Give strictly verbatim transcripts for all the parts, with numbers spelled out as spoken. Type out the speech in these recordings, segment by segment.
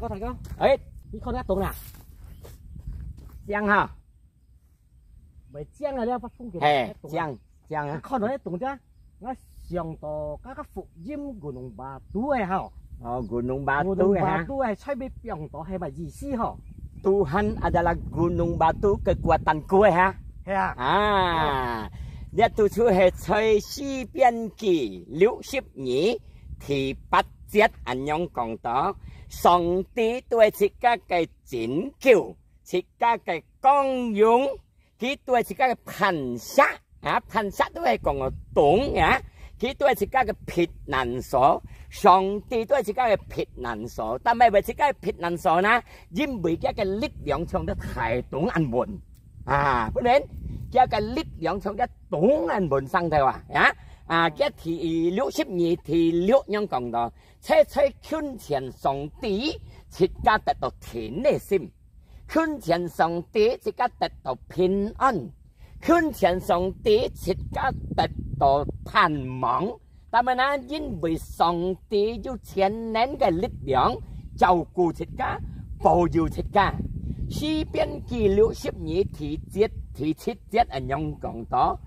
我同你講，哎，你看這洞啦，靚哈，袂靚啊，這發風景，嘿，這洞啊靚靚啊，你看到這洞啫，我想到剛剛福音Gunung Batu个吼，哦，Gunung Batu个哈，Gunung Batu个，菜被放到，係麼意思吼？Tuhan adalah Gunung Batu kekuatanku个哈，係啊，啊，這堵就係在詩篇記六十二第八節恁樣講到，上帝對自家个拯救，自家个光榮，佢對自家个磐石，啊，磐石都係講个洞啊，佢對自家个避難所，上帝對自家个避難所，但係為自家个避難所呢，因為佢个力量像个大洞恁穩。 啊，本人，佢个力量像个洞恁穩上頭啊，啊，啊，佢第六十二第六樣講到，切切近前上帝，自家得到定个心；近前上帝，自家得到平安；近前上帝，自家得到盼望。 但係呢，因為上帝有全能个力量，照顧自家，保佑自家。詩篇記六十二第七、第七節恁樣講到，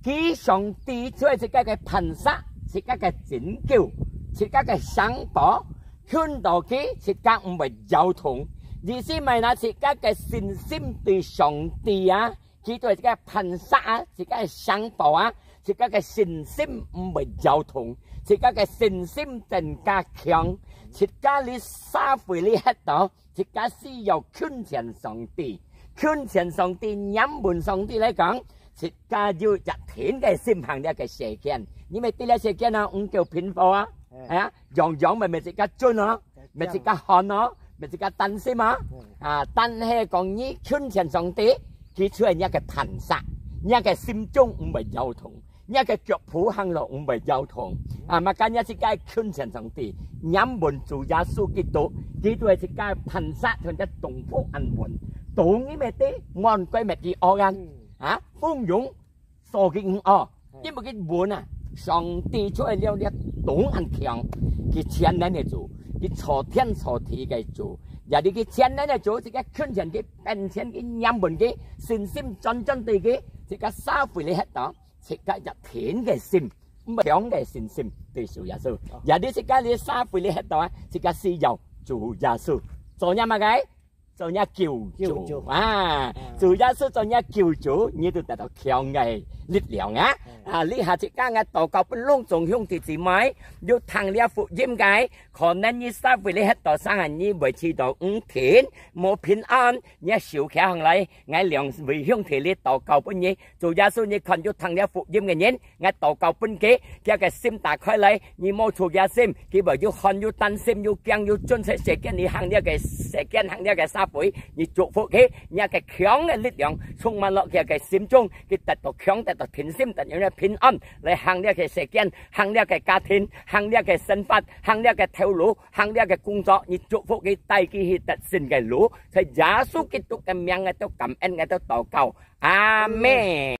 佢上帝就係自家个磐石，自家个拯救，自家个城堡，近到佢，自家毋會搖動。意思係呢，自家个信心對上帝啊， 佢對自家磐石啊，自家个城堡啊，自家个信心毋會搖動，自家个信心增加強，自家這社會裡歇到，自家需要近前上帝，近前上帝，仰望上帝來講，自家有一定个心行這个世間，因為這个世間啊，毋夠平和啊，哎。哎呀，樣樣乜乜自家準哦，乜自家寒哦，乜自家擔心啊，啊，但係講你近前上帝， 佢就係若个磐石，若个心中毋會搖動，若个腳步行路毋會搖動。啊，嘛，今日自家近前上帝，仰望主耶穌基督，佢就係自家磐石同隻洞府恁穩，洞裡面的，門關乜佢哦，啊，風湧鎖佢毋哦，因為佢穩啊，上帝就係了這洞恁強，佢全能个主，佢造天造地个主，也係佢全能个主，自家近前佢 面前佢仰望佢，信心專專對佢，自家社會裡歇到，自家一定个心，毋係強个信心對主耶穌。也你自家這社會裡歇到啊，自家需要主耶穌。做若麼个？做若救主。救主。啊，主耶穌做若救主，你就得到強个力量啊！啊，這下自家个禱告分攏總兄弟姊妹，有聽這福音个，可能你社會裡歇到生下你會試到毋定，無平安， 若手擎䟘來，𠊎兩位兄弟你禱告分你。主耶穌，你看有聽這福音个人，𠊎禱告分佢，佢个心打開來，你摸著佢个心，佢會有寒、有擔心、有驚、有準在世間，你行這个世間，行這个社會，你祝福佢，若个強个力量充滿落佢个心中，佢得到強，得到定心，得到平安，來行這个世間，行這个家庭，行這个生活，行這个頭路， 行這个工作，你祝福佢，帶佢去得勝个路。在耶穌基督个名，𠊎兜感恩，𠊎兜禱告。阿們。